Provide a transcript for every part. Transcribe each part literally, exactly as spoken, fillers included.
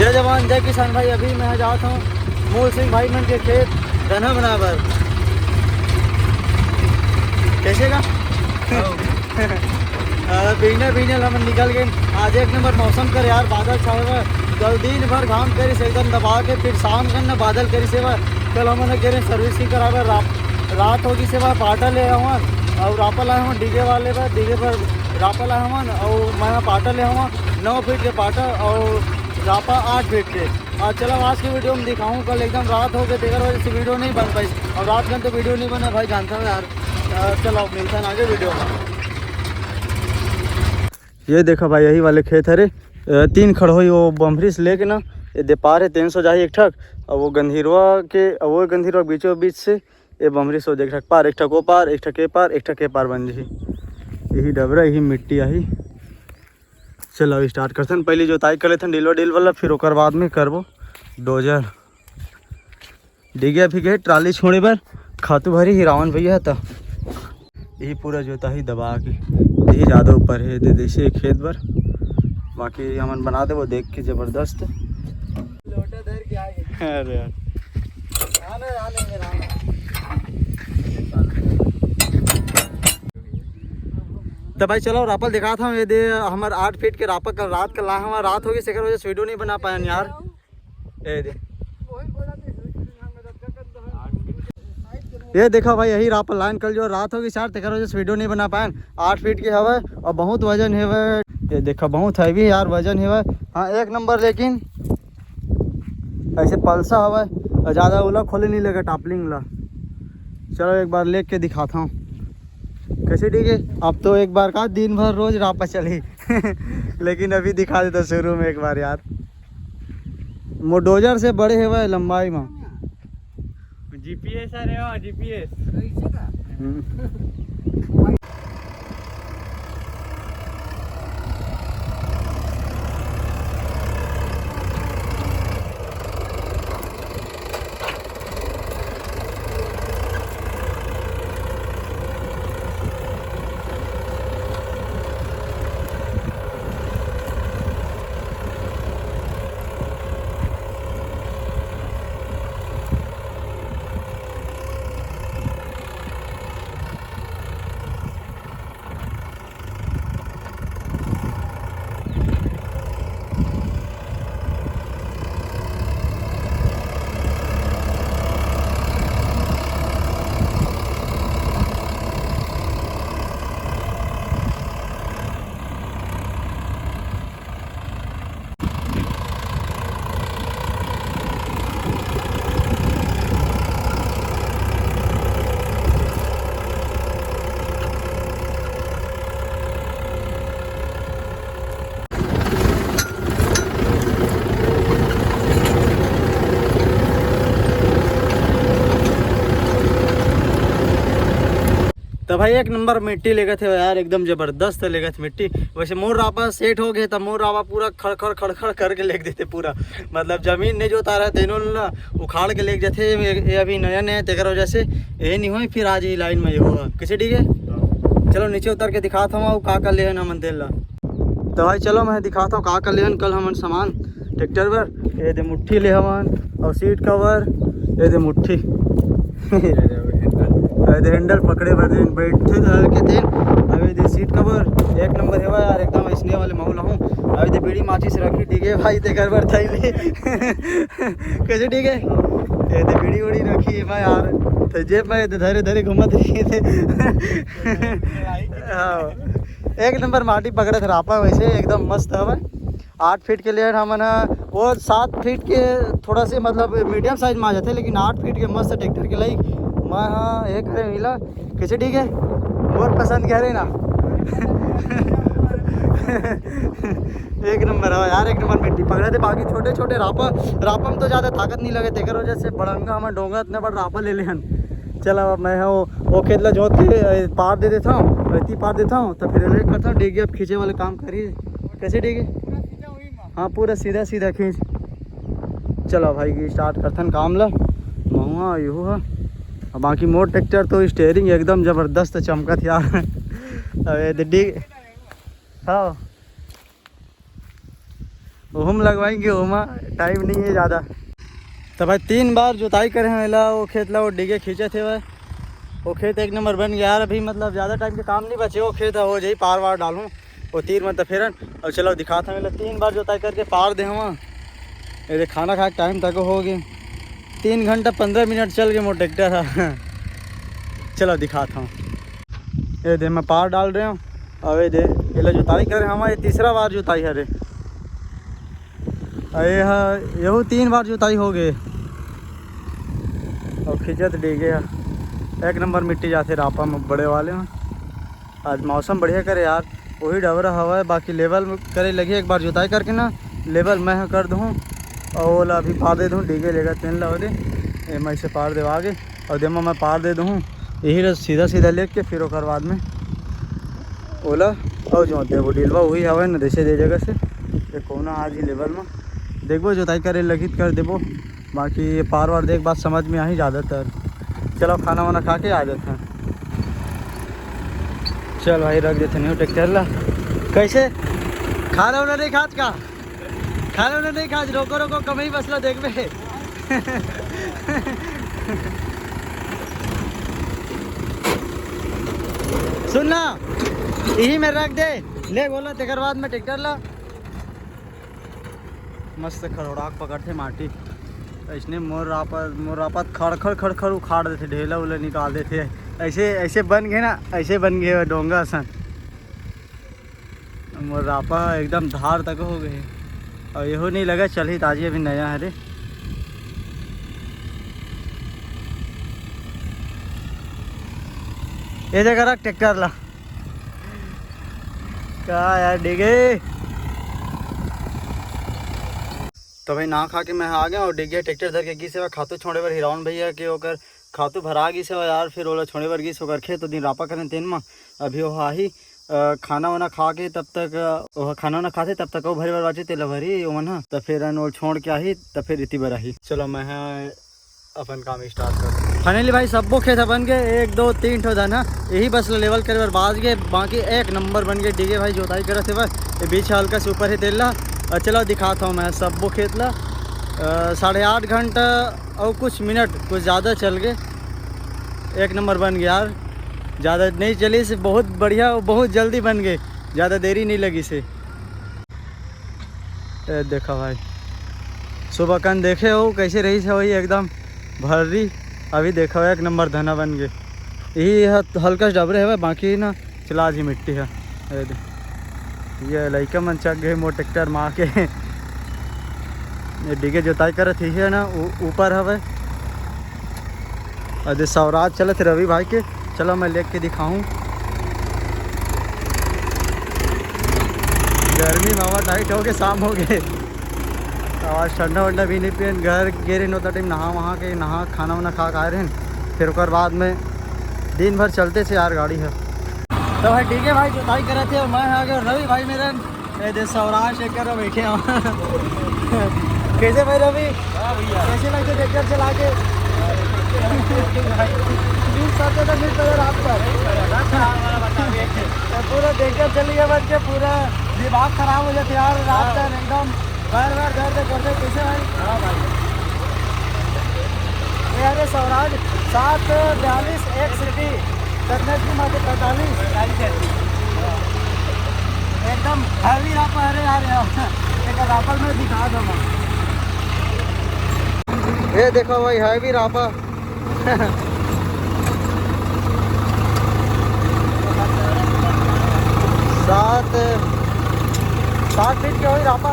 जय जवान, जय किसान भाई। अभी मैं जात हूँ मूल सिंह भाई मन के खेत धनहा बनाए बर। कैसे का? अ, बिहने बिहने ल हमन निकल गए। आज एक नंबर मौसम कर यार, बादल छाए हुए। कल दिन भर घाम करिस एकदम दबा के, फिर शाम कन न बादल करिस हेवय। कल हमन गे रहे सर्विसिंग कराए बर, रात, रात हो गिस हेवय। पाटा ले हवन अउ रापा लाए हवन डीगे वाले बर, डीगे बर रापा लाए हवन अउ मैं पाटा ले हवन नौ फीट के पाटा अउ रापा आठ फीट के। अ, चलो आज की वीडियो में दिखाऊँ, कल एकदम रात हो गई, तेकर वजह से वीडियो नहीं बन पाई। और रात में तो वीडियो नहीं बना भाई, जानता हूँ यार। अ, चलो मिलता है आगे वीडियो में। ये देखा भाई, यही वाले खेत हरे। अ, तीन खड़होई वो बम्हरी से लेके ना, ये दे पार है तीन सौ जाही एक ठक, और वो गंधीरवा के, और वो गंधीरवा बीचों बीच से ये बम्हरी से एक ठक पार, एक ठक वो पार, एक ठक ए पार, एक ठक ए पार बन जी। यही डबरा, यही मिट्टी आही। चलो, अभी स्टार्ट करथन। पहले जोताई कर लेथन डीलवा डील वाला, फिर ओकर बाद में करबो डोजर। डिगिया भी गए ट्राली छोड़े बर, खातू भरी ही रावण भैया था। यही पूरा जोताही दबा के, यही ज़्यादा ऊपर है दे देसी खेत बर। बाकी हमन बना देबो देख के जबरदस्त। लोटा धर के आ गए। अरे यार। आ ले, आ ले, आ ले। तो भाई चलो, रापल दिखात हूँ। ये दे हमर आठ फीट के रापल, कल रात के लाए हवा, रात हो गई, सेकर वजह से वीडियो नहीं बना पायन यार। ये दे, ये देखा भाई, यही रापल लाइन कल जो रात हो गई चार, तेकर वजह से वीडियो नहीं बना पायन। आठ फीट के हवय और बहुत वजन हेवय। ये देखा, बहुत हैवी यार वजन हेवय। हाँ, एक नंबर, लेकिन ऐसे पलसा हवय और ज़्यादा ओला खोले नहीं लगे टापलिंग ला। चलो एक बार लेके दिखाता हूँ कैसे, ठीक है। अब तो एक बार का दिन भर रोज रापा चली लेकिन अभी दिखा देता शुरू में एक बार यार। मोर डोजर से बड़े हेवय लंबाई में। जीपीएस, अरे वाह, जीपीएस। हम्म। तो भाई, एक नंबर मिट्टी लेगत हे यार, एकदम जबरदस्त लेगत मिट्टी। वैसे मोर रापा सेट हो गए, तो मोर रापा पूरा खड़खड़ खड़खड़ करके लेग देते पूरा, मतलब जमीन नहीं जोता रहे तेनो ला उखाड़ के लेग जाते। ये, ये अभी नया नया, तेकर वजह से ये नहीं हुई। फिर आज ही लाइन में ये हुआ, कैसे, ठीक है। चलो नीचे उतर के दिखाता हूँ अउ का का लेहन हमन तेल ला। तो भाई चलो, मैं दिखाता हूँ का का लेहन कल हमन सामान ट्रैक्टर बर। ये दे मुट्ठी ले हवन और सीट कवर, ये दे मुट्ठी। ये दे हैंडल पकड़े बर दिन बैठे धर के दिन। अब ये दे सीट कवर एक नंबर हेवा यार, एकदम ऐसने वाले माहौल हूँ। अब ये दे बीड़ी माचिस रखी, ठीक है भाई, ते घर बर थैली। कैसे, ठीक है। ये दे बीड़ी उड़ी रखी है भाई यार, तो जेब में ये दे धरे धरे घूमत रही थे। हाँ, एक नंबर माटी पकड़त रापा, वैसे एकदम मस्त हवा। आठ फीट के लेहन हमन ह, वो सात फीट के थोड़ा से मतलब मीडियम साइज में आ जाते, लेकिन आठ फीट के मस्त ट्रैक्टर के लाइक मैं, हाँ, ये करे मिला। कैसे, ठीक है, मोर पसंद कह रहे ना। एक नंबर है यार, एक नंबर मिट्टी पकड़े थे। बाकी छोटे छोटे रापा, रापा में तो ज़्यादा ताकत नहीं लगे, तेकर वजह से बड़ंगा हमन डोंगा इतना बड़ रापा ले लेहन। चल, अब मैं वो, वो खेत ला जोत के, ए, पार दे देता हूँ, इतनी पार देता हूँ, तो फिर ले करता हूँ, डेगी अब खींचे वाले काम करिए। कैसे डेगी? हाँ, पूरा सीधा सीधा खींच। चलो भाई, स्टार्ट करथन काम ला। महुआ यहू है। अब बाकी मोर ट्रैक्टर तो स्टीयरिंग एकदम जबरदस्त चमकत यार। अबे दड्डी, हाँ। ओहू म लगवाएंगे, ओमा टाइम नहीं है ज़्यादा। तो भाई तीन बार जोताई करे हैं एला, वो खेत ला वो डिगे खींचत हे भाई। वो खेत एक नंबर बन गया यार। अभी मतलब ज़्यादा टाइम के काम नहीं बचे, वो खेत हो जाई पार वार डालूँ वो तीर में तो फिर। और चलो दिखाता हूँ, एला तीन बार जोताई करके पार दे हूँ। ये देख, खाना खाए के टाइम तक हो गए, तीन घंटा पंद्रह मिनट चल गए मोर ट्रैक्टर हा। चलो दिखाता हूँ, ये दे मैं पार डाल रहे हूँ। अब ये दे, एला जोताई करे हवा, ये तीसरा बार जोताई हरे। अरे हाँ, यहू तीन बार जोताई हो गए। और खिंचत डिगे हा, एक नंबर मिट्टी जाथे रापा में बड़े वाले में। आज मौसम बढ़िया करे यार, वही डबरा हवा है, बाकी लेवल करे लगी। एक बार जोताई करके ना लेवल मैं ह कर दूँ, और ओला अभी पार दे दूँ, डिगे लेगा तेन ला ओदे, ए, मैं इसे पार देवा आगे। और देमा मैं पार दे दूँ, यही रस सीधा सीधा लेके फिर ओकर बाद में ओला और जोत देबो। डिलवा वही हवे ना, जैसे दे जगह से ये कोना आज ही लेवल में देखबो, जोताई करे लगी त कर देबो, बाकी ये पार वार देख बात समझ में आही ज़्यादातर। चलो खाना वाना खा के आ जाते हैं। चल भाई रख देते नहीं ट्रैक्टर ला। कैसे खाना वाना नहीं खात का? खाना वाना नहीं खात, रोको रोको कमई बसला देखबे। सुन ना, यही में रख दे, ले बोला तेकर बाद में ट्रैक्टर ला। मस्त खरोड़ाक पकड़थे माटी। इसने मोर रापत, मोर रापत खड़ खड़ खड़ खड़ उखाड़ देथे, ढेला उला निकाल देथे। ऐसे, ऐसे बन गए ना, ऐसे बन गए डोंगा असन। मोर रापा एकदम धार तक हो गए। और यहो नहीं लगा चलही ताजी अभी नया हरे। ये जगह रख ट्रैक्टर ला। का यार डिगे। तो भाई ना खा के मैं आ गया और डिगे ट्रैक्टर धर के गिस हे खातू छोड़े बर हिरावन भैया के, ओकर खातू भरा गिस हे यार, फिर ओला छोड़े बर गिस ओकर खेत, तो दिन रापा करें तेन मा। अभी वो आही, अ, खाना वाना खा के तब तक, अ, वो खाना वाना खाथे तब तक वो भरे बर बाचे तेला भरी ओमन ह, त फिर अन ओल छोड़ के आही, त फिर इति बर आही। चलो मैं ह अपन काम स्टार्ट कर। फाइनली भाई सब्बो खेत ह बन गए, एक दो तीन ठो धन ह, यही बस ला लेवल करे बर बाज गए, बाकी एक नंबर बन गए। डिगे भाई जोताई करत हे बस, ये बीच हल्का से ऊपर है तेला। और चलो दिखाता हूँ मैं सब्बो खेत ला। अ, साढ़े आठ घंटा और कुछ मिनट, कुछ ज़्यादा चल गए, एक नंबर बन गया यार। ज़्यादा नहीं चली से बहुत बढ़िया, बहुत जल्दी बन गए, ज़्यादा देरी नहीं लगी से। ए देखा भाई, सुबह कन देखे हो कैसे रही से वही एकदम भर्री। अभी देखा हो एक नंबर धना बन गए। यही ह-, हल्का से डबरे हवे, बाकी ना चला जी मिट्टी है। ए दे, ये लइका मन चक गए मोर ट्रैक्टर मा के। ये डिगे जोताई करत ही है ना, ऊ-, ऊपर हवे। अरे स्वराज चलत रवि भाई के, चलो मैं लेके दिखाऊं। गर्मी में हवा टाइट हो गए, शाम हो गए। तो आज ठंडा वंडा भी नहीं पियन, घर गे रहे होता टाइम नहा वहा के, नहा खाना वाना खा के आए रहे, फिर ओकर बाद में दिन भर चलते से यार गाड़ी है। तो भाई ठीक है भाई, जोताई करत है, मैं आ गया रवि भाई मेरे। ए दे सौराज शेखर में बैठे हो। कैसे भाई रवि? हाँ भैया। कैसे लगते ट्रैक्टर चला के? भाई, न्यूज़ साथ तो मिल पड़े रात पर। रात का हमारा बता दे। तो पूरा ट्रैक्टर चल गया बच के, पूरा दिमाग खराब हो जाते यार रात हाँ। का एकदम। बार बार दर्द करते कैसे भाई? हाँ भाई। ए, अरे सौराज, सात बयालीस एक्स टी, करने की मात्र पैंतालीस। पैंतालीस है। एकदम हैवी रापा, अरे यार, यार, एक रापा में दिखा दो मैं। ये देखो भाई, हैवी रापा। सात, सात फीट के होई रापा,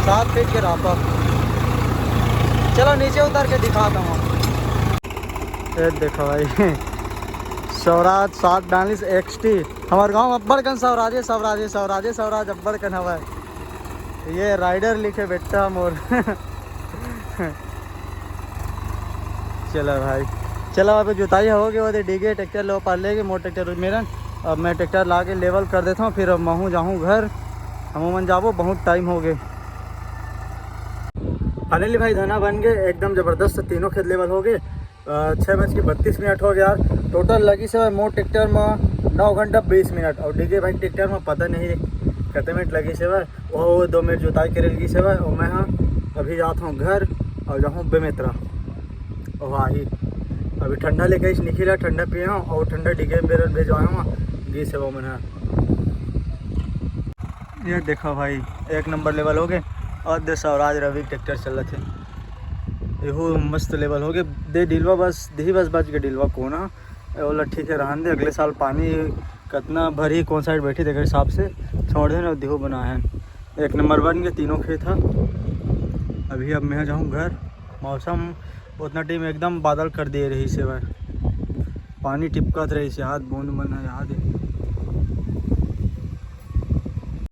सात फीट के रापा। चलो नीचे उतर के दिखाता हूँ। ये देखो भाई, स्वराज सात बयालीस एक्स टी। हमारे गांव अब्बड़ कन स्वराजे, स्वराजे, स्वराजे, स्वराज अब्बड़ कन हवा। ये राइडर लिखे बेटा मोर। चलो भाई, चलो, अब जुताई हो गई, वो दे डिगे ट्रैक्टर लो पार लेके, मोर ट्रैक्टर मेरन। अब मैं ट्रैक्टर ला के लेवल कर देता हूँ, फिर अब महूँ जाऊँ घर, हम मन जाबो, बहुत टाइम हो गए। फाइनली भाई धना बन गए, एकदम जबरदस्त, तीनों खेत लेवल हो गए। अ, छः बज के बत्तीस मिनट हो गया। टोटल लगी से मोर ट्रैक्टर में नौ घंटा बीस मिनट और डिगे भाई ट्रैक्टर में पता नहीं कते मिनट लगिस हवय, वो दो मिनट जोताई करे लगिस हवय, और मैं हा अभी जात हूँ घर और जाहूँ बेमेतरा। और आही अभी ठंडा लेके आइस निखिल हा, ठंडा पिए हूँ और ठंडा डिगे में बेरन भेजवाए हूँ गिस हवय मन हा। ये देखो भाई, एक नंबर लेवल हो गए। और दे स्वराज रवि ट्रैक्टर चलत हे, एहू मस्त लेवल हो गए। दे डिलवा बस, दही बस बच गए डिलवा कोना, ओला ठीक है रहन दे। अगले साल पानी कतना भरी, कौन साइड बैठी, तेकर हिसाब से छोड़ देन और देहू बनाए हैं। एक नंबर बन गए तीनों खेत हा। अभी अब मैं जाहूँ घर। मौसम उतना टाइम एकदम बादल कर दिए रहिस हवय, पानी टिपकत रहिस हे, हाथ बूंद मन ह याद हे।